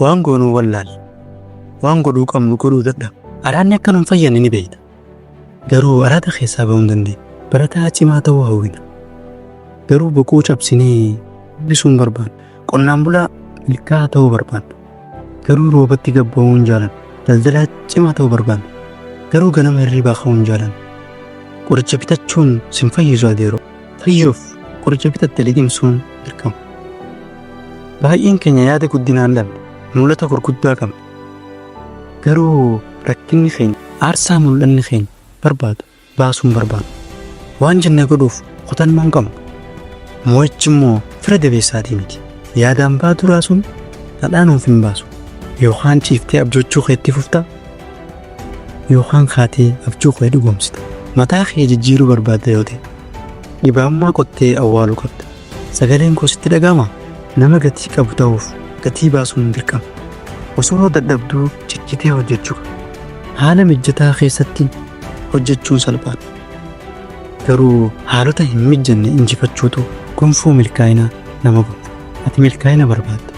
Waan goonuu wallaalla. Waan godhuu qabnu godhuu dadhabna. Araadni akka nu hin fayyadne ni beekna. Garuu araada keessaa bahuu hin dandeenyu. Barataa cimaa ta'uu hawwina. Garuu boquu cabsinee dubbisuu hin barbaannu. Qonnaan bulaa milkaa'aa ta'uu barbaanna. Garuu roobatti gad ba'uu hin jaalannu. Daldalaa cimaa ta'uu barbaanna. Garuu ganama hirribaa ka'uu hin jaalannu. Qoricha bitachuun sin fayyisu adeeroo. Fayyuuf qoricha bitatte liqimsuun dirqama. Baay'een keenya yaada guddinaa hin dhabne. Mul'ata gurguddaa qabna. Garuu rakkinni keenya aarsaa mul'anni keenya barbaadu baasuu hin barbaannu. Waan jenne godhuuf kutannoo hin qabnu. Mo'ichi immoo fira dabeessaatii miti. Yaadaan baatu raasuun dhadhaa nuuf hin baasu. Yookaan ciiftee abjoochuu kee itti fufta yookaan kaatee abjuu kee dhugoomsita. Mataa kee jijjiiruu barbaadda yoo ta'e dhibaa'ummaa qottee awwaaluu qabda. Sagaleen koo sitti dhaga'amaa? Nama gatii qabu ta'uuf gatii baasuun dirqama. Osoo dadhabduu cichitee hojjechuu qabda. Haala mijjataa keessatti hojjechuun salphaadha. Garuu haalota hin mijjanne injifachuutu gonfoo milkaa'ina nama gonfa. Ati milkaa'ina barbaadda.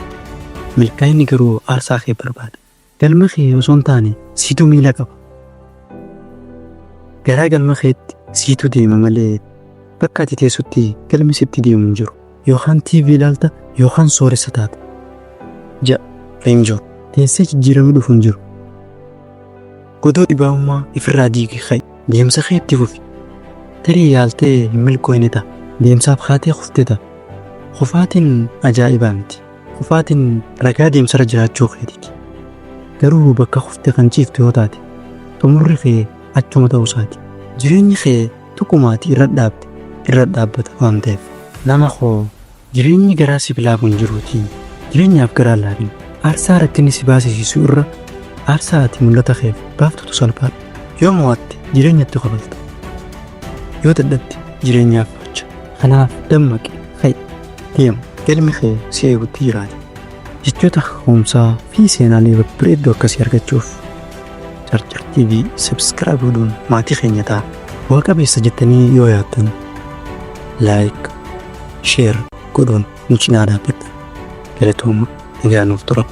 Milkaa'inni garuu aarsaa kee barbaada. Galma kee osoo hin taane siitu miila qaba. Garaa galma keetti siitu deema malee bakka ati teessutti galmi sitti deemu hin jiru. Yookaan TV ilaalta yookaan sooressa taata. Ja'a Reemjoon. Teessee jijjiiramni dhufu hin jiru. Godoo dhibaa'ummaa ifirraa diigi ka'i. Deemsa kee itti fufi. Tarii yaaltee hin milkooyne ta'a. Deemsaaf kaatee kufte ta'a. Kufaatiin ajaa'ibaa miti. Kufaatiin ragaa deemsarra jiraachuu keetiiti. Garuu bakka kufte kan ciiftu yoo taate xumurri kee achuma ta'uu isaati. Jireenyi kee tuquma ati irra dhaabde irra dhaabbata waan ta'eef. Nama koo jireenyi garaa siif laafu hin jiruutii jireenyaaf garaa hin laafin. Aarsaa rakkinni si baasisiisu irra aarsaa ati mul'ata keef baaftutu salphaadha. Yoo mo'atte jireenyatti kofalta. Yoo dadhabde jireenyaaf boocha. Kanaaf dammaqi, ka'i, deem, galmi kee si eegutti jiraata. Jechoota kaka'umsaa fi seenaalee babbareeddoo akkasii argachuuf Carcar TV subscribe godhuun maatii keenya ta'a. Bu'a qabeessa jettanii yoo yaaddan like, share godhuun nu cinaa dhaabbadha. Galatooma nagaa nuuf tura.